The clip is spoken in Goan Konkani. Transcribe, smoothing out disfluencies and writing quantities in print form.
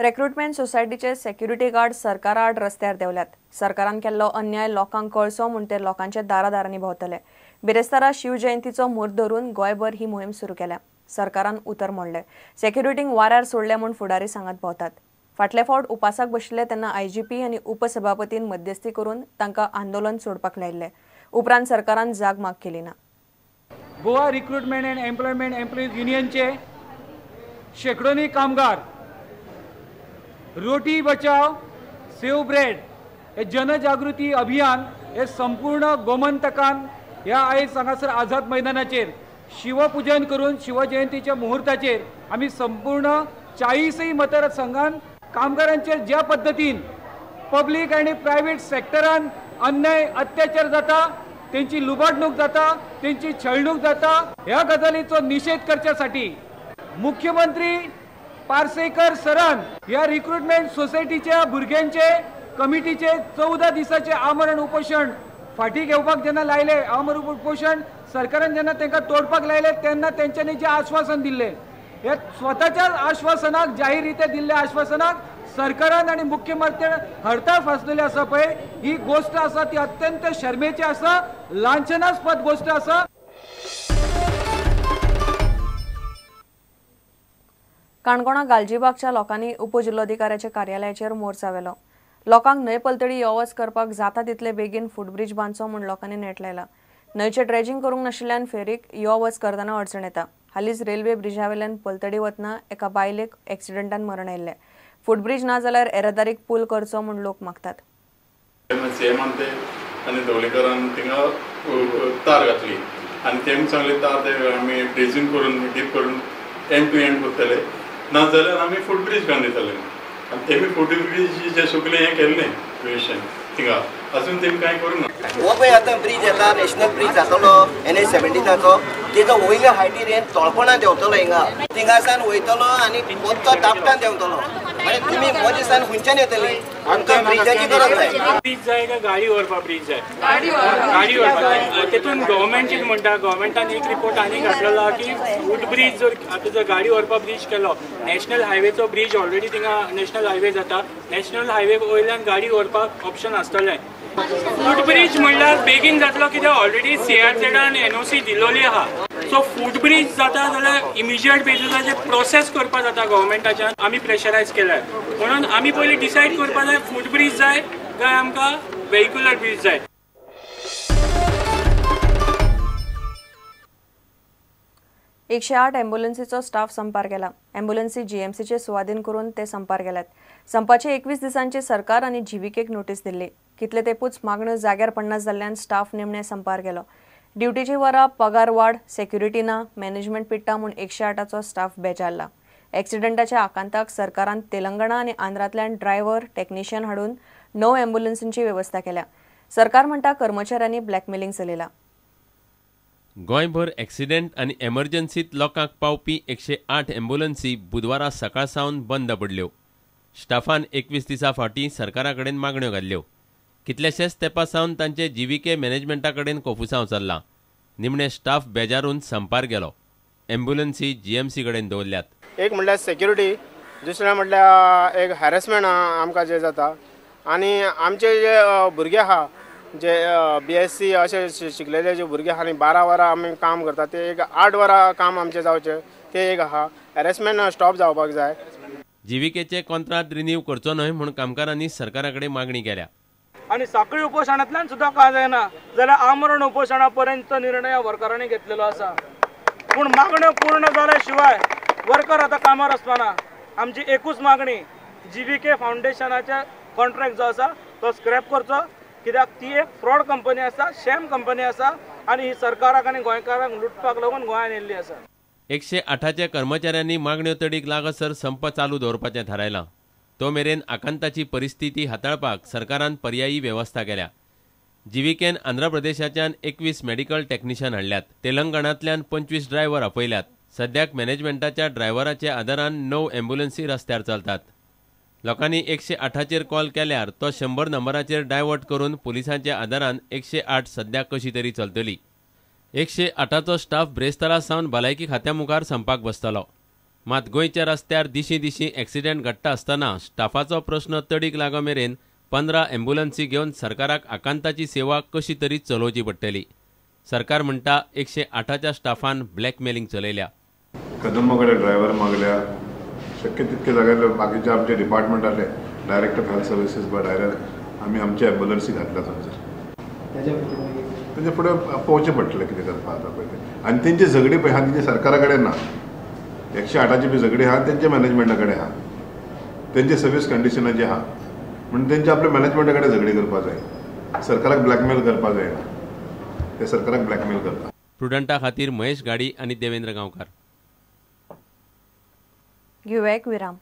रिक्रुटमेंट सोसायटीचे सेक्युरिटी गार्ड सरकारा आड रस्त्यार देंवल्यात. सरकारान केल्लो अन्याय लोकांक कळचो म्हूण ते लोकांच्या दारादारांनी भोंवतले. बिरेस्तारा शिवजयंतीचो म्हूर्त धरून गोंयभर ही मोहीम सुरू केल्या. सरकारान उतर मोडलें, सेक्युरिटींक वाऱ्यार सोडले म्हूण फुडारी सांगत भोंवतात. फाटले फावट उपासाक बशिल्ले तेन्ना आयजीपी आनी उपसभापतीन मध्यस्थी करून तांकां आंदोलन सोडपाक लायिल्लें. उपरांत सरकारान जाग माग केली ना. Goa recruitment and employment employees युनियनचे शेकडोनी कामगार रोटी बचाव सेव ब्रेड हे जनजागृती अभियान हे संपूर्ण गोमंतकान ह्या आयज हांगासर आझाद मैदानाचेर शिवपूजन करून शिवजयंतीच्या मुहूर्ताचेर आमी संपूर्ण 40 मतदारसंघान कामगारांचेर ज्या पद्दतीन पब्लीक आनी प्रायव्हेट सेक्टरान अन्याय अत्याचार जाता, तेंची लुबाडणूक जाता, तेंची छळणूक जाता, ह्या गजालीचो निषेध करच्यासाठी मुख्यमंत्री पार्सेकर सरान ह्या रिक्रुटमेंट सोसायटीच्या भुरग्यांचे कमिटीचे 14 दिसाचे आमरण उपोषण फाटी घेवपाक जेन्ना लायले, आमरण उपोषण सरकारान जेन्ना तांकां तोडपाक लायले तेन्ना तेंच्यांनी जें आश्वासन दिल्लें, ह्या स्वताच्या आश्वासनाक जाहीर रित्या दिल्ल्या आश्वासनाक सरकारान आनी मुख्यमंत्र्यान हडताळ फासलेली आसा पळय, ही गोश्ट आसा ती अत्यंत शर्मेची आसा, लांछनास्पद गोश्ट आसा. काणकोणा गालजीबागच्या लोकांनी उपजिल्लोधिकाऱ्याच्या कार्यालयाचेर मोर्चा व्हेलो. लोकांक न्हंय पलतडी यो वच करपाक जाता तितले बेगीन फुटब्रीज बांदचो म्हूण लोकांनी नेट लायला. न्हंयचें ड्रेजिंग करूंक नाशिल्ल्यान फेरीक यो वच करतना अडचण येता. हालींच रेल्वे ब्रिजा वेल्यान पलतडी वतना एका बायलेक एक्सिडंटान मरण आयिल्लें. फुटब्रीज ना जाल्यार येरादारीक पूल करचो म्हूण लोक मागतात. आनी धवलीकरान थिंगा तार घातली आनी तेमी सांगले तार ते आमी ड्रेजिंग करून डीप करून एंड टू एंड करतले, ना जाल्यार आमी फुटब्रीज घालून दितले. आनी तेमी फुटब्रीज जे सगळें हें केल्लें क्रिएशन थिंगा अजून तेमी कांय करूंक ना. हो पळय आतां ब्रीज येता, नॅशनल ब्रीज जातलो NH 17चो, तेजो वयल्या हायटीर येवन तळपणा देंवतलो, हिंगा थिंगासान वयतलो आनी पोत्तो दापटान देंवतलो. म्हणजे तुमी मोदिसान खंयच्यान येतली, आमकां ब्रिजाची गरज जाय. ब्रीज जाय काय गाडी व्हरपा ब्रीज जाय? गाडी व्हरपा. तेतून गव्हर्मेंट कितें म्हणटा, गव्हर्मेंटान एक रिपोर्ट आनी घातलेलो आहा की फूट ब्रीज जर आतां जर गाडी व्हरपा ब्रीज केलो, नॅशनल हायवेचो ब्रीज ऑलरेडी थिंगा नॅशनल हायवे जाता, नॅशनल हायवे वयल्यान गाडी व्हरपाक ऑप्शन आसतलें. फूट ब्रीज म्हणल्यार बेगीन जातलो कित्याक ऑलरेडी CRZान NOC दिलोली आहा. सो फूट ब्रीज जाता जाल्यार इमिजिएट बेजिसाचेर प्रोसेस करपाक जाता. गव्हर्मेंटाच्यान आमी प्रेशरायज केल्या म्हणून आमी पयलीं डिसायड करपाक जाय फूट ब्रीज जाय काय आमकां वेहिक्युलर ब्रीज जाय. एकशे 8 ॲम्ब्युलन्सीचो स्टाफ संपार गेला. ॲम्ब्युलन्सी जीएमसीचे सुवादीन करून ते संपार गेल्यात. संपाचे 21 दिसांची सरकार आनी जीव्हीकेक नोटीस दिल्ली. कितले तेपूच मागण्यो जाग्यार पडना जाल्ल्यान स्टाफ निमणे संपार गेलो. ड्युटीची वरां, पगार वाड, सेक्युरिटी ना, मॅनेजमेंट पिट्टा म्हूण 108चो स्टाफ बेजारला. एक्सिडंटाच्या आकांताक सरकारान तेलंगणा आनी आंध्रांतल्यान ड्रायव्हर, टेक्निशियन हाडून 9 ॲम्ब्युलन्सींची वेवस्था केल्या. सरकार म्हणटा कर्मचाऱ्यांनी ब्लॅकमेलिंग चलयला. गोंयभर एक्सिडेंट आनी एमर्जन्सीत लोकांक पावपी 108 ॲम्ब्युलन्सी बुधवारा सकाळ सावन बंद पडल्यो. स्टाफान 21 दिसां फाटीं सरकारा कडेन मागण्यो घाल्ल्यो. कितल्याशेच तेंपा सावन तांचे जीव्हीके मॅनेजमेंटा कडेन कोफुसांव चल्लां. निमणे स्टाफ बेजारून संपार गेलो. ॲम्ब्युलन्सी जीएमसी कडेन दवरल्यात. एक म्हणल्यार सेक्युरिटी, दुसरें म्हणल्यार एक हॅरेसमेंट आमकां जें जाता आनी आमचे जे भुरगे आहा जे BSc अशे शिकलेले जे भुरगे आहा आनी 12 वरां आमी काम करता, ते एक 8 वरां काम आमचें जावचें ते एक आहा. हॅरेसमेंट स्टॉप जावपाक जाय. जीव्हीकेचे कॉन्ट्राक्ट रिन्यू करचो न्हय म्हूण कामगारांनी सरकारा कडेन मागणी केल्या. आनी साखळी उपोशणांतल्यान सुद्दां कांय जायना जाल्यार आमरण उपोशणा पर्यंत निर्णय वर्करांनी घेतलेलो आसा. पूण मागण्यो पूर्ण जाल्या शिवाय वर्कर आतां कामार वचपाना. आमची एकूच मागणी, जीव्हीके फावंडेशनाचे कॉन्ट्रॅक्ट जो आसा तो स्क्रॅप करचो, कित्याक ती एक फ्रॉड कंपनी आसा, शॅम कंपनी आसा आनी ही सरकाराक आनी गोंयकारांक लुटपाक लागून गोंयांत येयल्ली आसा. 108च्या कर्मचाऱ्यांनी मागण्यो तडीक लागसर संप चालू दवरपाचें थारायलां. तो मेरेन आकांताची परिस्थिती हाताळपाक सरकारान पर्यायी वेवस्था केल्या. जीव्हीकेन आंध्र प्रदेशाच्यान 21 मेडिकल टेक्निशियन हाडल्यात. तेलंगणांतल्यान 25 ड्रायव्हर आपयल्यात. सद्याक मॅनेजमेंटाच्या ड्रायव्हराच्या आदारान 9 ॲम्ब्युलन्सी रस्त्यार चलतात. लोकांनी 108चेर कॉल केल्यार तो 100 नंबराचेर डायवर्ट करून पुलिसांच्या आदारान 108 सद्याक कशी तरी चलतली. 108चो स्टाफ ब्रेस्तारा सावन भलायकी खात्या मुखार संपाक बसतलो. मात गोंयच्या रस्त्यार दिशीं दिशीं एक्सिडेंट घडटा आसतना स्टाफाचो प्रश्न तडीक लागो मेरेन 15 ॲम्ब्युलन्सी घेवन सरकाराक आकांताची सेवा कशी तरी चलोवची पडटली. सरकार म्हणटा 108च्या स्टाफान ब्लॅकमेलिंग चलयल्या. कदंबा कडेन ड्रायव्हर मागल्या, शक्य तितके जाग्यार बाकीचे आमचे डिपार्टमेंटाले डायरेक्टर ऑफ हेल्थ सर्विसीस बा डायरेक्ट आमी आमचे ॲम्ब्युलन्सी घातल्या थंयसर. तेजे फुडें पळोवचें पडटलें कितें करपा आतां पळय तें. आनी तेंची झगडी पळय आहा तेंची सरकारा कडेन ना, 108ची बी झगडी आहा तेंच्या मॅनेजमेंटा कडेन आहा, तेंचे सर्वीस कंडिशनाची आहा, म्हणून तेंचे आपल्या मॅनेजमेंटा कडेन झगडी करपा जाय, सरकाराक ब्लॅकमेल करपा जायना, ते सरकाराक ब्लॅकमेल करता. प्रुडंटा खातीर महेश गाडी आनी देवेंद्र गांवकार. घेवया एक विराम.